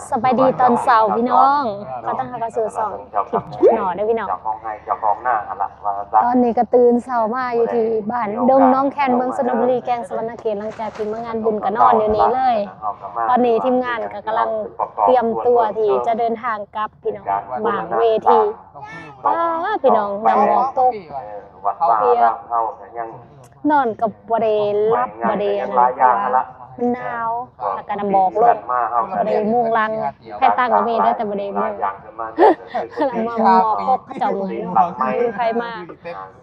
ສະບາຍດີຕອນເຊົ້າພີ່ນ້ອງ ຂໍຕ້ອນຮັບເຂົ້າສູ່ຊ່ອງທິບໜໍ່ເດີພີ່ນ້ອງ. ຕອນນີ້ກໍຕື່ນເຊົ້າມາຢູ່ທີ່ບ້ານດົງໜອງແຄນ ເມືອງຊົນນະບູລີ ແຂວງສະຫວັນນະເຂດ. ຫຼັງຈາກທີ່ມາງານບຸນກໍນອນຢູ່ນີ້ເລີຍ. ຕອນນີ້ທີມງານກໍກຳລັງຕຽມຕົວທີ່ຈະເດີນທາງກັບພີ່ນ້ອງ ວາງເວທີ ປ້າ ພີ່ນ້ອງ ນ້ຳໝອກຕົກ ເພຍ ນອນກໍບໍ່ໄດ້ຫຼັບບໍ່ໄດ້ອັນນັ້ນ ເພາະວ່າມັນໜາວ ແລ້ວກໍນ້ຳໝອກລົງ ບໍ່ໄດ້ມຸງຫຼັງ. ໃຜຕັ້ງກໍມີເດີ ແຕ່ບໍ່ໄດ້ມຸງ ນ້ຳໝອກຕົກ ເຂົາເຈົ້າເມື່ອຍ ບໍ່ມີໃຜມາ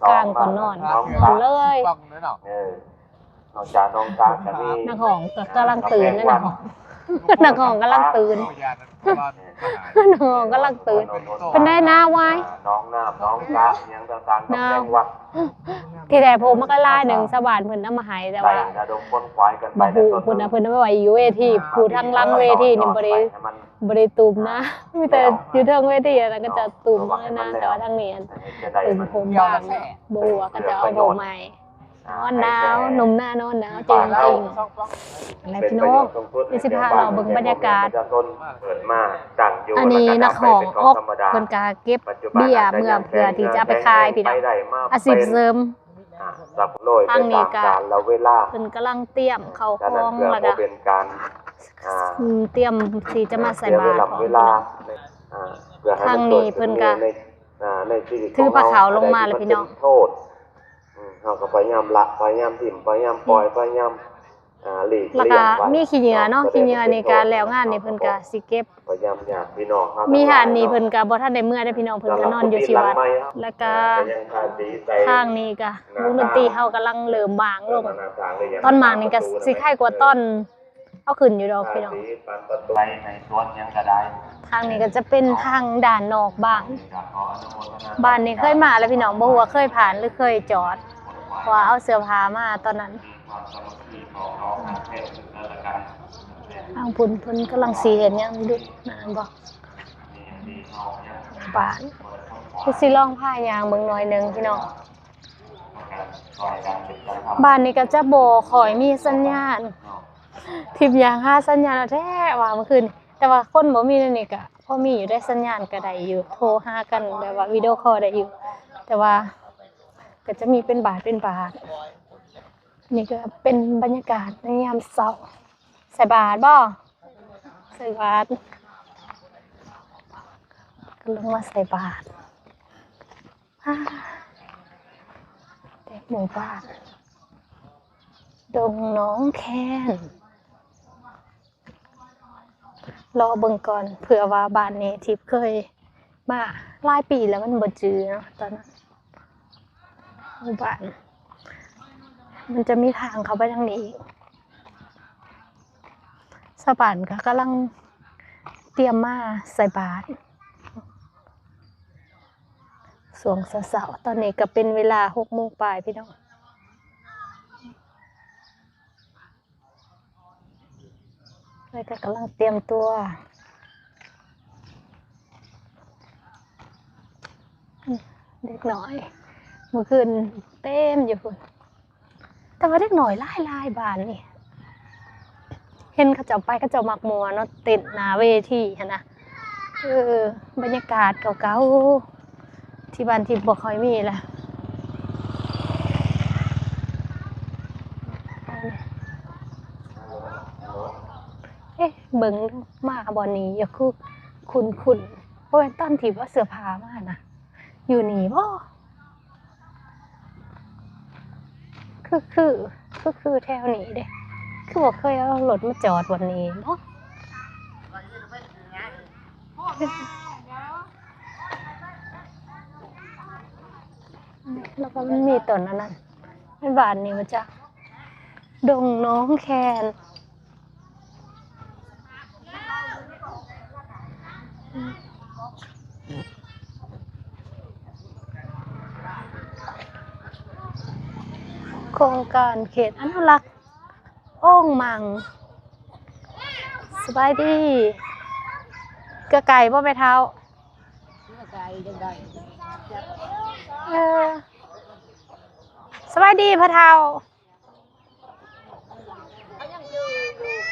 ກາງກ່ອນນອນ ນອນເລີຍ. ເອີ ນ້ອງຈາ ນ້ອງຈາກໍມີ ນັກຮ້ອງກໍກຳລັງຕື່ນນະ ນັກຮ້ອງ ນັກຮ້ອງກຳລັງຕື່ນ ນັກຮ້ອງກຳລັງຕື່ນ. ເປັນໄດ ໜາວຫວາຍ? ນ້ອງນ້ຳ ນ້ອງຈາ ອີ່ຫຍັງຕ່າງໆ ໜາວ ທີ່ແທ້ໂພມມັນກໍຫຼາຍໜຶ່ງ ຊາວບ້ານເພິ່ນເອົາມາໃຫ້ ແຕ່ວ່າບໍ່ຮູ້ພຸ້ນນະ ເພິ່ນເອົາໄວ້ຢູ່ເວທີ ຜູ້ທາງຫຼັງເວທີນີ້ບໍ່ໄດ້ ບໍ່ໄດ້ຕູມນະ ມີແຕ່ຢູ່ເທິງເວທີ ອັນນັ້ນເຂົາເຈົ້າຕູມນະ. ແຕ່ວ່າທາງນີ້ອັນ ເປັນໂພມບາງ ບໍ່ຮູ້ວ່າເຂົາເຈົ້າເອົາໂພມໃໝ່. ນອນໜາວ ໜຸ່ມນານອນໜາວ ຈິງໆ ແລະ ພີ່ນ້ອງ ດຽວຊິພາເລາະເບິ່ງບັນຍາກາດ. ອັນນີ້ນັກຮ້ອງອອກ ເພິ່ນກະເກັບເບ້ຍເມືອ ເພື່ອທີ່ຈະເອົາໄປຂາຍພີ່ນ້ອງ ອາຊີບເສີມ. ທາງນີ້ກະເພິ່ນກຳລັງຕຽມເຂົ້າຂອງ ແລ້ວກະ ອືມ ຕຽມທີ່ຈະມາໃສ່ບາດ. ທາງນີ້ເພິ່ນກະຖືພາເຂົ້າລົງມາແລ້ວພີ່ນ້ອງ. ເຮົາກໍພະຍາຍາມລະ ພະຍາຍາມຖິ້ມ ພະຍາຍາມປ່ອຍ ພະຍາຍາມ ອ່າ ຫຼີກລ້ຽງໄວ້ ແລ້ວກໍມີຂີ້ເຫຍື້ອເນາະ ຂີ້ເຫຍື້ອນີ້ກໍແລ້ວງານນີ້ເພິ່ນກໍຊິເກັບ ພະຍາຍາມຍາດພີ່ນ້ອງເຮົາ ມີຫາດນີ້ເພິ່ນກໍບໍ່ທັນໄດ້ເມືອເດ້ພີ່ນ້ອງ ເພິ່ນກໍນອນຢູ່ທີ່ວັດ. ແລ້ວກໍທາງນີ້ກໍວົງດົນຕີເຮົາກຳລັງເລີ່ມໝາງລົງ ຕອນໝາງນີ້ກໍຊິຄ້າຍກວ່າຕອນ ເອົາຂຶ້ນຢູ່ດອກພີ່ນ້ອງ. ທາງນີ້ກໍຈະເປັນທາງດ້ານນອກບ້ານ. ບ້ານນີ້ເຄີຍມາແລ້ວພີ່ນ້ອງ ບໍ່ຮູ້ວ່າເຄີຍຜ່ານຫຼືເຄີຍຈອດ ເພາະວ່າເອົາເສື້ອຜ້າມາຕອນນັ້ນ. ທາງພຸ້ນເພິ່ນກຳລັງຊິເຮັດຫຍັງຢູ່ ແມ່ນບໍ່? ບ້ານ ຄືຊິລອງພາຍ່າງເບິ່ງໜ້ອຍໜຶ່ງພີ່ນ້ອງ. ບ້ານນີ້ກໍຈະບໍ່ຄ່ອຍມີສັນຍານ. ທິບຍ່າງຫາສັນຍານແທ້ວ່າມື້ຄືນນີ້ ແຕ່ວ່າຄົນບໍ່ມີແນວນີ້ກະພໍມີຢູ່ເດ້ ສັນຍານກະໄດ້ຢູ່ ໂທຫາກັນແບບວ່າວິດີໂອຄໍໄດ້ຢູ່ ແຕ່ວ່າກະຈະມີເປັນບາດເປັນບາດ. ນີ້ກະເປັນບັນຍາກາດໃນຍາມເຊົ້າ ໃສ່ບາດບໍ່? ໃສ່ບາດ ກຳລັງມາໃສ່ບາດ. ເຕັມໝູ່ບ້ານ ດົງໜອງແຄນ ລໍເບິ່ງກ່ອນ ເພື່ອວ່າບ້ານນີ້ທິບເຄີຍມາຫຼາຍປີແລ້ວ ມັນບໍ່ຈື່ເນາະ ຕອນນັ້ນໝູ່ບ້ານ ມັນຈະມີທາງເຂົ້າໄປທາງນີ້ອີກ. ຊາວບ້ານກໍກຳລັງຕຽມມາໃສ່ບາດ ຊ່ວງເຊົ້າໆ ຕອນນີ້ກໍເປັນເວລາຫົກໂມງປາຍພີ່ນ້ອງ ແລ້ວກໍກຳລັງຕຽມຕົວ ເດັກນ້ອຍ ມື້ຄືນເຕັມຢູ່ພຸ້ນ. ແຕ່ວ່າເດັກນ້ອຍຫຼາຍໆ ບ້ານນີ້ ເຫັນເຂົາເຈົ້າໄປ ເຂົາເຈົ້າມັກມ່ວນເນາະ ເຕັ້ນໜ້າເວທີຫັ້ນນະ. ເອີ ບັນຍາກາດເກົ່າໆ ທີ່ບ້ານທີ່ບໍ່ຄ່ອຍມີລະ. ເອະ ເບິ່ງມາບ່ອນນີ້ ຢາກຄຸ້ນໆ ບໍ່ແມ່ນຕອນທີ່ວ່າເສື້ອຜ້າມານະ ຢູ່ນີ້ບໍ່? ຄື ຄື ຄື ຄືແຖວນີ້ເດ້ ຄືບໍ່ເຄີຍເອົາລົດມາຈອດບ່ອນນີ້ເນາະ. ແລ້ວກໍມັນມີຕົ້ນອັນນັ້ນ ແມ່ນບ້ານນີ້ບໍ່ຈັກ ດົງໜອງແຄນ. ໂຄງການເຂດອະນຸລັກໂອ່ງມັ່ງ. ສະບາຍດີ. ກະໄກບໍ່ແມ່ເຖົ້າ? ກະໄກຈັ່ງໃດ? ເອີ ສະບາຍດີພໍ່ເຖົ້າ.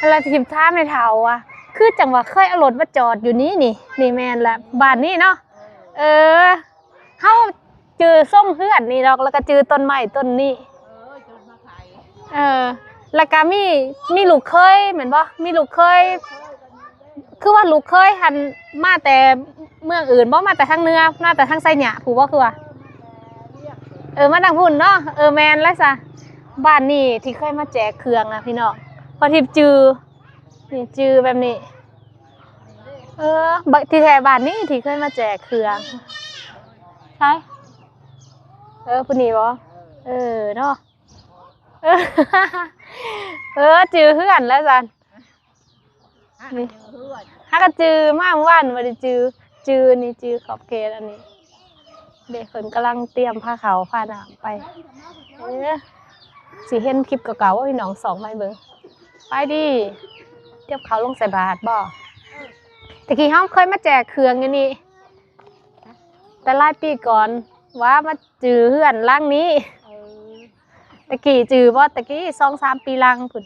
ແລ້ວຊິຖາມແມ່ເຖົ້າວ່າ ຄືຈັ່ງວ່າເຄີຍເອົາລົດມາຈອດຢູ່ນີ້ນີ້ ນີ້ແມ່ນລະ ບ້ານນີ້ເນາະ. ເອີ ເຮົາຈື່ຊົງເຮືອນນີ້ດອກ ແລ້ວກໍຈື່ຕົ້ນໄມ້ຕົ້ນນີ້. ເອີ ແລ້ວກໍມີ ມີລູກເຂີຍແມ່ນບໍ່? ມີລູກເຂີຍ ຄືວ່າລູກເຂີຍຫັ້ນມາແຕ່ເມືອງອື່ນບໍ່? ມາແຕ່ທາງເໜືອ ມາແຕ່ທາງໄຊຍະພຸ້ນບໍ່? ຄືວ່າ ເອີ ມາທາງພຸ້ນເນາະ. ເອີ ແມ່ນແລ້ວຊະ ບ້ານນີ້ທີ່ເຄີຍມາແຈກເຄື່ອງນະພີ່ນ້ອງ ພໍທິບຈື່ ນີ້ຈື່ແບບນີ້. ເອີ ບັກ ທີ່ແທ້ບ້ານນີ້ທີ່ເຄີຍມາແຈກເຄື່ອງ ໃສ? ເອີ ຜູ້ນີ້ບໍ່? ເອີເນາະ ເອີ ເອີ ຈື່ເຮືອນແລ້ວຊັ້ນ. ນີ້ ຫາກໍຈື່ມາມື້ວານ ບໍ່ໄດ້ຈື່ ຈື່ນີ້ ຈື່ຂອບເຂດອັນນີ້. ເດ້ ເພິ່ນກຳລັງຕຽມພາເຂົ້າພານ້ຳໄປ. ເອີ ຊິເຫັນຄລິບເກົ່າໆ ໂອ້ຍ ນ້ອງສ່ອງມາໃຫ້ເບິ່ງ. ໄປດີ ຕຽມເຂົ້າລົງໃສ່ບາດບໍ່? ແຕ່ກີ້ເຮົາເຄີຍມາແຈກເຄື່ອງຢູ່ນີ້ ແຕ່ຫຼາຍປີກ່ອນ ວ່າມາຈື່ເຮືອນຫຼັງນີ້. ເອີ ແຕ່ກີ້ຈື່ບໍ່? ແຕ່ກີ້ສອງສາມປີຫຼັງພຸ້ນ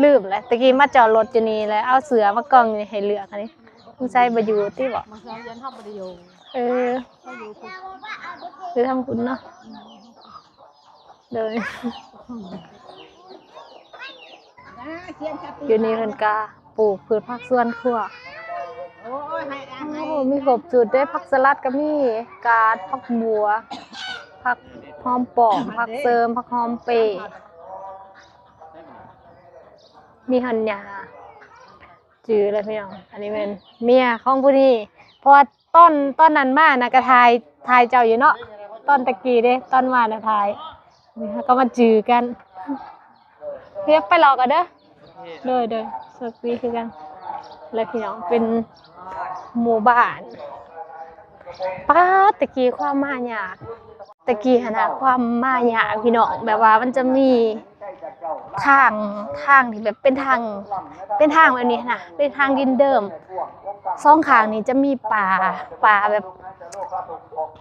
ລືມແລ້ວ. ແຕ່ກີ້ມາຈອດລົດຢູ່ນີ້ແຫຼະ ເອົາເສື້ອມາກອງຢູ່ໃຫ້ເລືອກ. ອັນນີ້ສົງໄສບໍ່ຢູ່ຕິເບາະ? ມາໃຊ້ເຮືອນເຮົາບໍ່ໄດ້ຢູ່. ເອີ ເຮົາຢູ່ພຸ້ນ ຢູ່ທາງພຸ້ນເນາະ. ໂດຍ ຢູ່ນີ້ເພິ່ນກະປູກພືດຜັກສວນຄົວ. ໂອ້ ມີຄົບຊຸດເດ້ ຜັກສະຫຼັດກໍມີ ກາດ ຜັກບົ່ວ ຜັກຫອມປ້ອມ ຜັກເສີມ ຜັກຫອມເປ ມີຫັ້ນຫຍ້າ. ຈື່ແລ້ວພີ່ນ້ອງ ອັນນີ້ແມ່ນເມຍຂອງຜູ້ນີ້ ເພາະວ່າຕອນ ຕອນນັ້ນມານະກະຖ່າຍ ຖ່າຍເຈົ້າຢູ່ເນາະ ຕອນຕະກີ້ເດ້ ຕອນມານະຖ່າຍ. ນີ້ເຮົາກໍມາຈື່ກັນ ເຮັດໄປລໍກັນເດີ. ໂດຍ ໂດຍ ໂຊກດີຄືກັນ. ແລ້ວພີ່ນ້ອງ ເປັນໝູ່ບ້ານ ປາດ ແຕ່ກີ້ຄວາມມາຍາກ ແຕ່ກີ້ຫັ້ນນະ ຄວາມມາຍາກພີ່ນ້ອງ ແບບວ່າມັນຈະມີທາງ ທາງທີ່ແບບເປັນທາງ ເປັນທາງແບບນີ້ຫັ້ນນະ ເປັນທາງດິນເດີມ ສອງຂ້າງນີ້ຈະມີປ່າ ປ່າແບບ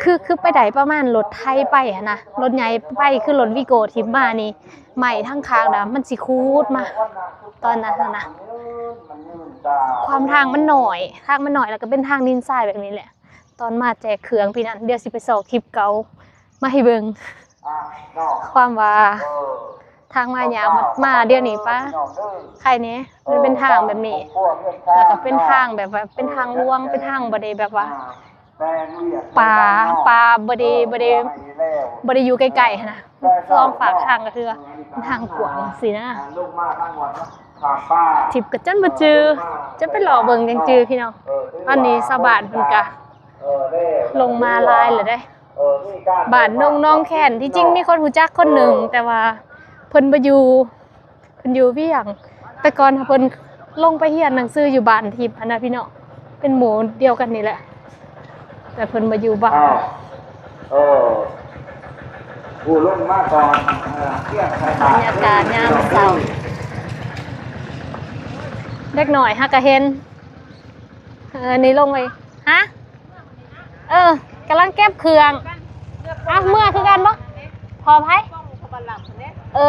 ຄື ຄືໄປໄດ້ປະມານລົດໄຖໄປຫັ້ນນະ ລົດໃຫຍ່ໄປ ຄືລົດວີໂກ້ທີ່ມານີ້ ໄມ້ທາງຂ້າງນະ ມັນຊິຂູດມາ ຕອນນັ້ນຫັ້ນນະ ຄວາມທາງມັນໜ້ອຍ ທາງມັນໜ້ອຍ ແລ້ວກໍເປັນທາງດິນຊາຍແບບນີ້ແຫຼະ. ຕອນມາແຈກເຄື່ອງປີນັ້ນ ດຽວຊິໄປຊອກຄລິບເກົ່າມາໃຫ້ເບິ່ງ. ຄວາມວ່າທາງມາຍາກ ມາດຽວນີ້ປະ ໄຄແດ່ ມັນເປັນທາງແບບນີ້ ແລ້ວກໍເປັນທາງແບບວ່າເປັນທາງຫຼວງ ເປັນທາງບໍ່ໄດ້ແບບວ່າ ປ່າ ປ່າບໍ່ໄດ້ ບໍ່ໄດ້ ບໍ່ໄດ້ຢູ່ໃກ້ໆຫັ້ນນະ ສອງຟາກທາງກໍຄືວ່າເປັນທາງກວ້າງຊີ້ນະ. ທິບກໍຈົນບໍ່ຈື່ ຈົນໄປເລາະເບິ່ງຈັ່ງຈື່ພີ່ນ້ອງ. ຕອນນີ້ຊາວບ້ານເພິ່ນກະລົງມາຫຼາຍແລ້ວເດ້ ບ້ານດົງໜອງແຄນ ທີ່ຈິງມີຄົນຮູ້ຈັກຄົນໜຶ່ງ ແຕ່ວ່າເພິ່ນບໍ່ຢູ່ ເພິ່ນຢູ່ວຽງ. ແຕ່ກ່ອນເພິ່ນລົງໄປຮຽນໜັງສືຢູ່ບ້ານທິບຫັ້ນນະພີ່ນ້ອງ ເປັນໝູ່ດຽວກັນນີ້ແຫຼະ ແຕ່ເພິ່ນມາຢູ່ບ້ານ. ເອີ ຜູ້ລົງມາກ່ອນ ເອີ ຕຽມໃສ່ບາດ ບັນຍາກາດຍາມເຊົ້າ ເດັກນ້ອຍຫາກະເຫັນ ເອີ ນີ້ລົງໄປ ຮະ ເອີ ກຳລັງເກັບເຄື່ອງ. ເອົາ ເມືອຄືກັນບໍ່? ພໍໄຜ? ເອີ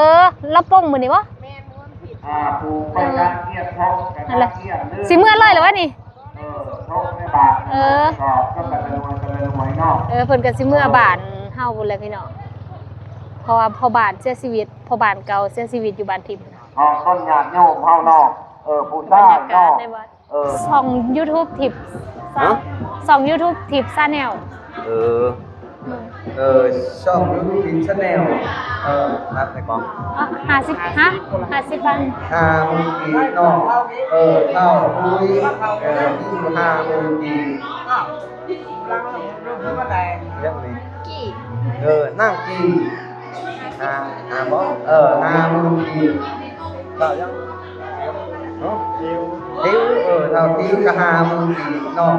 ລາວປົງມື້ນີ້ບໍ່? ອ່າ ຜູ້ໄປການກຽມຂອງ ນັ້ນແຫຼະ ການກຽມເດີ ຊິເມືອເລີຍລະວະນີ້? ເອີ ເອີ ເອີ ເພິ່ນກໍຊິເມືອບ້ານເຮົາພຸ້ນແຫຼະພີ່ນ້ອງ ເພາະວ່າພໍ່ບ້ານເສຍຊີວິດ ພໍ່ບ້ານເກົ່າເສຍຊີວິດຢູ່ບ້ານທິບ. ຂອງຕົ້ນຍາດໂຍມເຮົາເນາະ ເອີ ຜູ້ຊາຍເນາະ ເອີ ຊ່ອງຢູທູບທິບ ຮະ? ຊ່ອງຢູທູບທິບແຊນແນວ ເອີ ເອີ ຊ່ອງຢູທູບທິບແຊນແນວ ເອີ ນັບໃນກອງ ອ່ະ ຫ້າສິບ ຮະ ຫ້າສິບພັນ ຫ້າໝື່ນກີບເນາະ ເອີ ທ້າວປຸ້ຍ ເອີ ມີຢູ່ຫ້າໝື່ນກີບ ຍັງນີ້ ກີ ເອີ ນາງກີ ຫ້າ ຫ້າບໍ່ ເອີ ຫ້າໝື່ນກີບ ເຈົ້າຍັງ ເນາະ ຕິວ ຕິວ ເອີ ທ້າວຕິວກໍຫ້າໝື່ນກີບເນາະ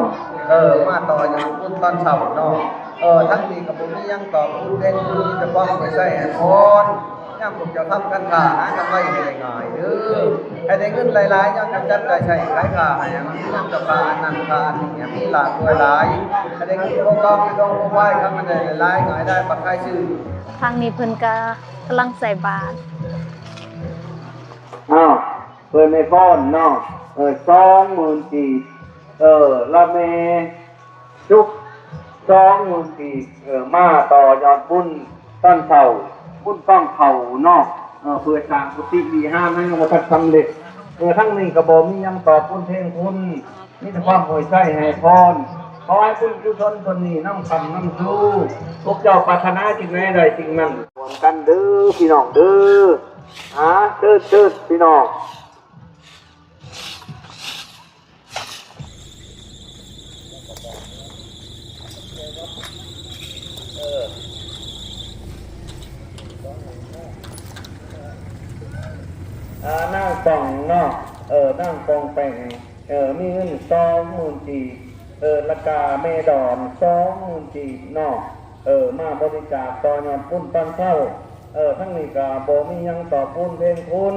ເອີ ມາຕໍ່ຍາມບຸນຕອນເຊົ້າເນາະ ເອີ ທັງນີ້ກໍບໍ່ມີຫຍັງຕອບບຸນແທນຄຸນ ມີແຕ່ຄວາມອວຍໄຊໃຫ້ພອນ ຍາມພວກເຈົ້າທຳການຄ້າຫາກັນໄວໃຫ້ໄດ້ງ່າຍເດີ ໃຫ້ໄດ້ເງິນຫຼາຍໆ ຍາມເຈົ້າຈັບຈ່າຍໃຊ້ຂາຍຄ້າໃຫ້ມັນມີຫຍັງກໍຄ້າອັນນັ້ນຄ້າອັນນີ້ ໃຫ້ມີລາບຫຼວຍຫຼາຍ ໃຫ້ໄດ້ເງິນໂພກອງມີທອງໂພບາຍ ຄຳມັນໄດ້ຫຼາຍໆ ງ່າຍໄດ້ບັດຂາຍຊື້. ທາງນີ້ເພິ່ນກໍກຳລັງໃສ່ບາດ ອ້າວ ເພິ່ນໃຫ້ພອນເນາະ ເອີ ສອງໝື່ນກີບ ເອີ ລະແມ່ຈຸກ ສອງໝື່ນກີບ ເອີ ມາຕໍ່ຍອດບຸນຕອນເຊົ້າ ບຸນກອງເຂົ້າເນາະ ເອີ ເພື່ອສ້າງກຸຕິວິຫານໃຫ້ຍັງບໍ່ທັນສຳເລັດ ເອີ ທັງນີ້ກໍບໍ່ມີຫຍັງຕອບບຸນແທນຄຸນ ມີແຕ່ຄວາມໂອຍໄຊໃຫ້ພອນ ຂໍໃຫ້ບຸນກຸສົນສ່ວນນີ້ນຳຄ້ຳນຳຊູ ພວກເຈົ້າປາດຖະໜາສິ່ງໃດໄດ້ສິ່ງນັ້ນ ຮ່ວມກັນເດີພີ່ນ້ອງເດີ ຫາ ເຊີນ ເຊີນພີ່ນ້ອງ. ອາ ນາງປ່ອງເນາະ ເອີ ນາງປ່ອງແປງ ເອີ ມີເງິນສອງໝື່ນກີບ ເອີ ລະກະແມ່ດອນສອງໝື່ນກີບເນາະ ເອີ ມາບໍລິຈາກຕໍ່ຍອດບຸນຕອນເຊົ້າ ເອີ ທັງນີ້ກະບໍ່ມີຫຍັງຕອບບຸນແທນຄຸນ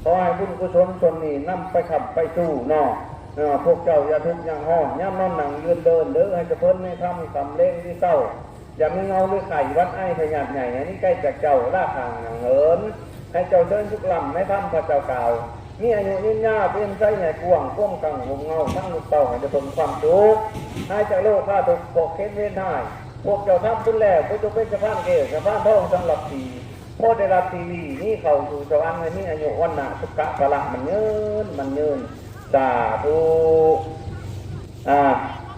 ຂໍໃຫ້ບຸນກຸສົນສ່ວນນີ້ນຳໄປຄ້ຳໄປຊູເນາະ ເອີ ພວກເຈົ້າຢ່າທຸກຢ່າຮ້ອນ ຍາມນອນນັ່ງຢືນເດີນເດີ ໃຫ້ສະເພິນໃນທຳ ຄ່ຳແລງຫຼືເຊົ້າ ຢ່າມີເຫງົາຫຼືໄຂ້ ຫວັດໄອ ພະຍາດໃຫຍ່ ໃຫ້ໜີໄກຈາກເຈົ້າ ລາທາງຫ່າງເຫີນ ໃຫ້ເຈົ້າເຊີນສຸກລ້ຳໃນທຳພະເຈົ້າກ່າວ ມີອາຍຸຍືນຍາວ ເປັນໄຊໃຫຍ່ກວ້າງ ຄວາມກັງຮົ່ມເຫງົາ ທັງລູກເຕົ້າໃຫ້ໄດ້ພົບຄວາມສຸກ ຫາຍຈາກໂລຄາທຸກ ເພາະເຂັນເວນຮ້າຍ ພວກເຈົ້າທຳບຸນແລ້ວ ກໍຈົ່ງເປັນສະພານແກ້ວ ສະພານທອງສຳລັບທີ່ ພໍໄດ້ຮັບທີ່ດີ ໜີເຂົ້າສູ່ສະຫວັນ ໃຫ້ມີອາຍຸວັນນະສຸຂະພະລະໝັ້ນຍືນ ໝັ້ນຍືນ ສາທຸ ອາ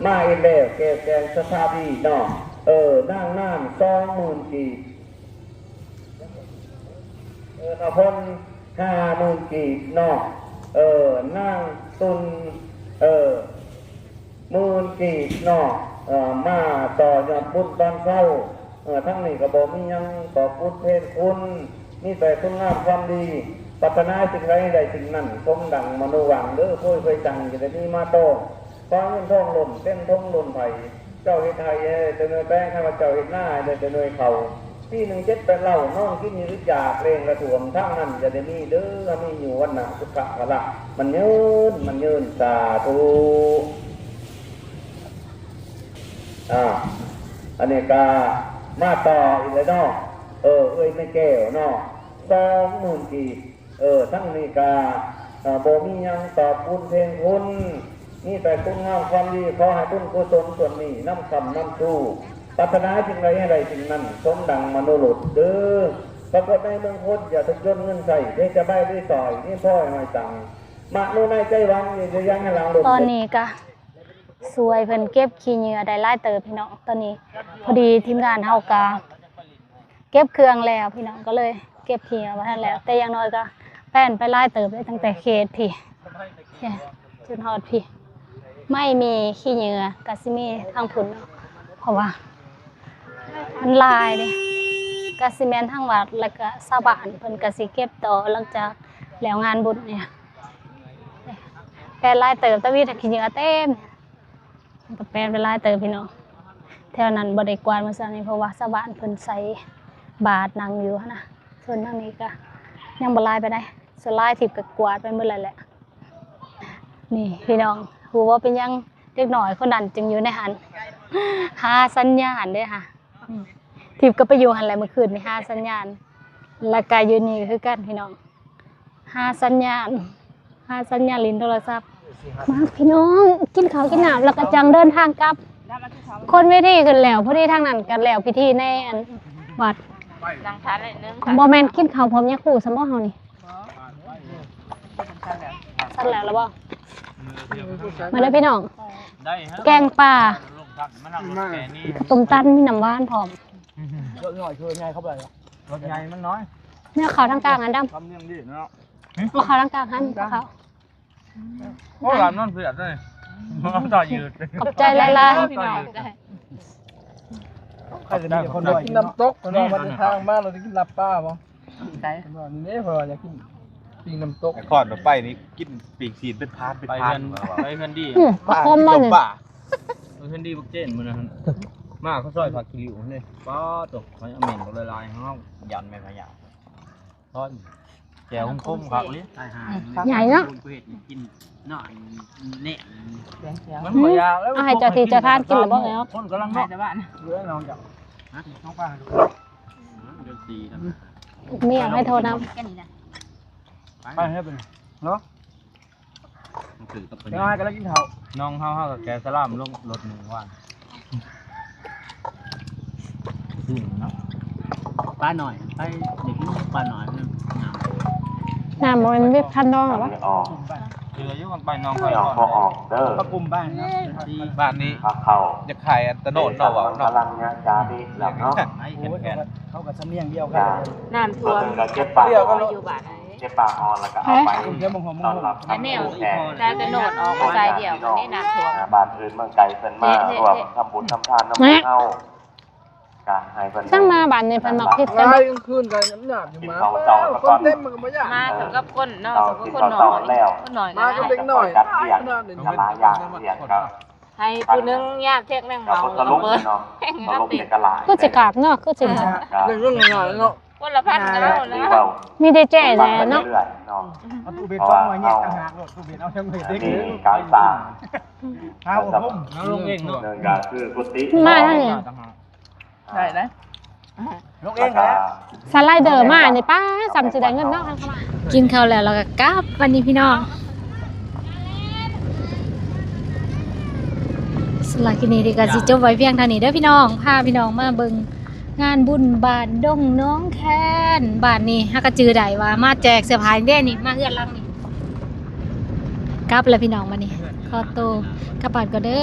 ມາອີກແລ້ວ ແກ້ວແກ່ງສັດທາດີເນາະ ເອີ ນາງນານ ສອງໝື່ນກີບ ເອີ ນາພົນ ຫ້າໝື່ນກີບເນາະ ເອີ ນາງຕຸນ ເອີ ໝື່ນກີບເນາະ ເອີ ມາຕໍ່ຍອດບຸນຕອນເຊົ້າ ເອີ ທັງນີ້ກໍບໍ່ມີຫຍັງຕອບບຸນແທນຄຸນ ມີແຕ່ຄຸນງາມຄວາມດີ ປາດຖະໜາສິ່ງໃດໃຫ້ໄດ້ສິ່ງນັ້ນ ສົມດັ່ງມະໂນຫວັງເດີ ໂພຍໄຟຈັ່ງຈະໄດ້ມີມາຕ້ອງ ຟ້າເງິນທອງລົ້ນເຕັມຖົງລົ້ນໄພ ເຈົ້າເຮັດໄຮ່ໃຫ້ໄດ້ແຕ່ໜ່ວຍແປ້ງ ຂ້າພະເຈົ້າເຮັດນາໃຫ້ໄດ້ແຕ່ໜ່ວຍເຂົ້າ ປີໜຶ່ງເຈັດແປດເຫຼົ່າ ນອນກິນຢູ່ອຶດຢາກ ແລ້ງລະຖ້ວມ ທາງນັ້ນຢ່າໄດ້ມີເດີ ໃຫ້ມີຢູ່ວັນນະສຸຂະພະລະໝັ້ນຍືນ ໝັ້ນຍືນ ສາທຸ ອາ ອັນນີ້ກະມາຕໍ່ອີກແລ້ວເນາະ ເອີ ເອື້ອຍແມ່ແກ້ວເນາະ ສອງໝື່ນກີບ ເອີ ທັງນີ້ກະ ເອີ ບໍ່ມີຫຍັງຕອບບຸນແທນຄຸນ ມີແຕ່ຄຸນງາມຄວາມດີ ຂໍໃຫ້ບຸນກຸສົນສ່ວນນີ້ນຳຄ້ຳນຳຊູ ປາດຖະໜາສິ່ງໃດໃຫ້ໄດ້ສິ່ງນັ້ນ ສົມດັ່ງມະໂນລົດເດີ ປາກົດໃນເມືອງຄົນ ຢ່າທຸກຈົນເງິນໃຊ້ ເດຈະໄບໄດ້ສອຍ ມີພອຍຫອຍຕັງ ມະໂນໃນໃຈຫວັງ ຢ່າຢ່າຍັງໃຫ້ຫຼັງລົມ ຕອນນີ້ກະ ຊ່ວຍເພິ່ນເກັບຂີ້ເຫຍື້ອໄດ້ຫຼາຍເຕີບພີ່ນ້ອງ ຕອນນີ້ພໍດີທີມງານເຮົາກະເກັບເຄື່ອງແລ້ວພີ່ນ້ອງ ກໍເລີຍເກັບຂີ້ເຫຍື້ອບໍ່ທັນແລ້ວ ແຕ່ຢ່າງໜ້ອຍກໍແປນໄປຫຼາຍເຕີບເດ້ ຕັ້ງແຕ່ເຂດພີ້ ຈົນຮອດພີ້ ໄມ້ມີຂີ້ເຫຍື້ອກະຊິມີທາງພຸ້ນເນາະ ເພາະວ່າມັນຫຼາຍເດ້ ກະຊິແມ່ນທາງວັດ ແລ້ວກະຊາວບ້ານເພິ່ນກະຊິເກັບຕໍ່ ຫຼັງຈາກແລ້ວງານບຸນນີ້ ແປນຫຼາຍເຕີບ ຕະວີດຂີ້ເຫຍື້ອເຕັມ ມັນກໍແປນໄປຫຼາຍເຕີບພີ່ນ້ອງ ແຖວນັ້ນບໍ່ໄດ້ກວາດມື້ເຊົ້ານີ້ ເພາະວ່າຊາວບ້ານເພິ່ນໃສ່ບາດນັ່ງຢູ່ຫັ້ນນະ ສ່ວນທາງນີ້ກໍຍັງບໍ່ຫຼາຍປານໃດ ສ່ວນຫຼາຍທິບກໍກວາດໄປໝົດແລ້ວແຫຼະ ນີ້ພີ່ນ້ອງ ຮູ້ບໍ່ເປັນຫຍັງເດັກນ້ອຍຄົນນັ້ນຈຶ່ງຢູ່ໃນຫັ້ນ ຫາສັນຍານເດ້ຫາ ອືມ ທິບກໍໄປຢູ່ຫັ້ນແຫຼະ ມື້ຄືນນີ້ຫາສັນຍານ ແລ້ວກໍຢູ່ນີ້ຄືກັນພີ່ນ້ອງ ຫາສັນຍານ ຫາສັນຍານຫຼິ້ນໂທລະສັບ ມາພີ່ນ້ອງ ກິນເຂົ້າກິນນ້ຳ ແລ້ວກໍຈັ່ງເດີນທາງກັບ ຄົນເວທີຂຶ້ນແລ້ວ ພໍດີທາງນັ້ນກໍແລ້ວພິທີໃນອັນວັດ ນັ່ງທານໜ້ອຍໜຶ່ງ ບໍ່ແມ່ນກິນເຂົ້າພ້ອມຍາຄູຊະບໍ່ເຮົານີ້ ສັນແລ້ວລະບໍ່ ມາເດີພີ່ນ້ອງ ໄດ້ຮະ ແກງປາ ລົງທັນມານັ່ງລົດແກນີ້ ຕົ້ມຕັນມີນ້ຳຫວານພ້ອມ ເຍາະໜ້ອຍຄືໃຫຍ່ເຂົ້າໄປ ລົດໃຫຍ່ມັນນ້ອຍ ແນວເຂົ້າທາງກາງຫັ້ນດຳ ຄຳນຽງດີເນາະ ເອົາເຂົ້າທາງກາງຫັ້ນ ເຂົ້າ ໂອ້ ລານນອນເຜືອກເລີຍ ຕໍ່ຍືດ ຂອບໃຈຫຼາຍໆ ພີ່ນ້ອງ ໃຄຈະມີແຕ່ຄົນນ້ອຍກິນນ້ຳຕົກ ເພິ່ນວ່າມາເດີນທາງມາ ເຮົາໄດ້ກິນລາບປາບໍ່ ໃສ ເພິ່ນວ່ານີ້ເດ້ ເພິ່ນວ່າຢາກກິນປີ້ງນ້ຳຕົກ ນະຄອນໄປນີ້ກິນປີ້ງຊີ້ນເປັນພານເປັນພານ ໄປເຮືອນ ໄປເຮືອນດີ ອືມ ປາ ຄອມມານີ້ ໄປເຮືອນດີບັກເຈນມື້ນັ້ນ ມາເຂົາຊອຍຜັກຂີ້ລິ້ວເດ້ ປາໂຕ ຂ້ອຍເອົາເໝັນບັກຫຼາຍໆ ເຮົາຢ້ານແມ່ນພະຍາດ ຮ້ອນ ແຈ່ວຂົມໆ ຄັກອີ່ຫຼີ ຕາຍຫ່າ ອືມ ໃຫຍ່ເນາະ ເຮັດກິນເນາະ ແນ່ ມັນບໍ່ຢາກແລ້ວ ເອົາໃຫ້ເຈົ້າທີ່ເຈົ້າທາງກິນລະບໍ່ແລ້ວ ຄົນກຳລັງເນາະ ແຕ່ວ່າ ເຫຼືອນ້ອງເຈົ້າ ຮະ ນ້ອງປ້າ ເດືອນສີ່ນະ ແມ່ໃຫ້ໂທນຳ ໄປເຮັດເປັນ ເນາະ ມັນຄືກັບ ເດຍວອ້າຍກຳລັງກິນເຂົ້າ ນ້ອງເຮົາ ເຮົາກໍແກະສະຫຼາມລົງລົດມື້ວານ ອືມເນາະ ປາໜ້ອຍ ໄປ ຢາກກິນປາໜ້ອຍ ມັນງາມ ນ້ຳມັນວິບຄັນດອງຫວະ ເຫຼືອຢູ່ກັນໄປນ້ອງຂ້ອຍ ບໍ່ອອກເດີ ປາກຸ່ມບ້ານເນາະ ບ້ານນີ້ ພາເຂົ້າ ຢາກຂາຍອັນຕະໂນດເນາະ ເວົ້າເນາະ ກຳລັງຍາຈານີ້ແຫຼະເນາະ ໂອ້ຍ ເຂົາກໍສຳນຽງດຽວກັນ ນ້ຳຖ້ວມ ເພິ່ນກໍເກັບປາ ຢູ່ບ້ານ ເກັບປາອ່ອນແລ້ວກໍເອົາໄປຕ້ອນຮັບ ອັນນີ້ເອົາແຕ່ໂນດອອກສາຍດຽວ ອັນນີ້ນ້ຳຖ້ວມ ບ້ານອື່ນເມືອງໄກເພິ່ນມາຮ່ວມທຳບຸນທຳທານນຳພວກເຮົາ ກະໃຫ້ເພິ່ນ ຈັ່ງມາບ້ານນີ້ເພິ່ນມັກເຮັດກັນ ຫຼາຍກາງຄືນກໍຍາກຢູ່ ກິນ ມາ ເຂົ້າເຊົ້າ ຄົນເຕັມມັນກໍບໍ່ຍາກ ມາສຳລັບຄົນເນາະ ເອີ ສຳລັບຄົນນ້ອຍ ກິນເຂົ້າເຊົ້າແລ້ວ ຄົນນ້ອຍກໍ ມາກັບເດັກນ້ອຍ ຈັດວຽກ ຫຼາຍຢ່າງວຽກກໍ ໃຫ້ຜູ້ໜຶ່ງຍາມແທກແມງເມົາ ກໍບໍ່ສະຫຼຸບເນາະ ສະຫຼຸບນີ້ກໍຫຼາຍ ຄືຊິກາກເນາະ ຄືຊິກາກ ເລື່ອງງ່າຍໆເນາະ ຄົນລະພັນກໍເອົານະ ມີແຕ່ແຈ້ແຫຼະເນາະ ເອົາຕູ້ເບັດສອງຮ້ອຍແຍກຕ່າງຫາກໂລດ ຕູ້ເບັດເອົາຈັ່ງເຮັດເດ້ ການສ້າງ ຫາຫົວໂຮມ ເອົາລົງເອງເນາະ ກໍຄືກຸຕິ ມາທາງນີ້ ໄດ້ເດ້ ລົງເອງແຫຼະ ສະໄລເດີມານີ້ ປ້າ ສ່ຳຊິໄດ້ເງິນເນາະ ກິນເຂົ້າແລ້ວ ແລ້ວກໍກັບ ບັດນີ້ພີ່ນ້ອງ ສຳລັບຄລິບນີ້ກໍຊິຈົບໄວ້ພຽງເທົ່ານີ້ເດີພີ່ນ້ອງ ພາພີ່ນ້ອງມາເບິ່ງງານບຸນບ້ານດົງໜອງແຄນ ບ້ານນີ້ເຮົາກໍຈື່ໄດ້ວ່າມາແຈກເສື້ອຜ້າເດ້ນີ້ ມາເຮືອນຫຼັງນີ້ ກັບແລ້ວພີ່ນ້ອງ ບັດນີ້ຂໍໂຕກັບບ້ານກ່ອນເດີ.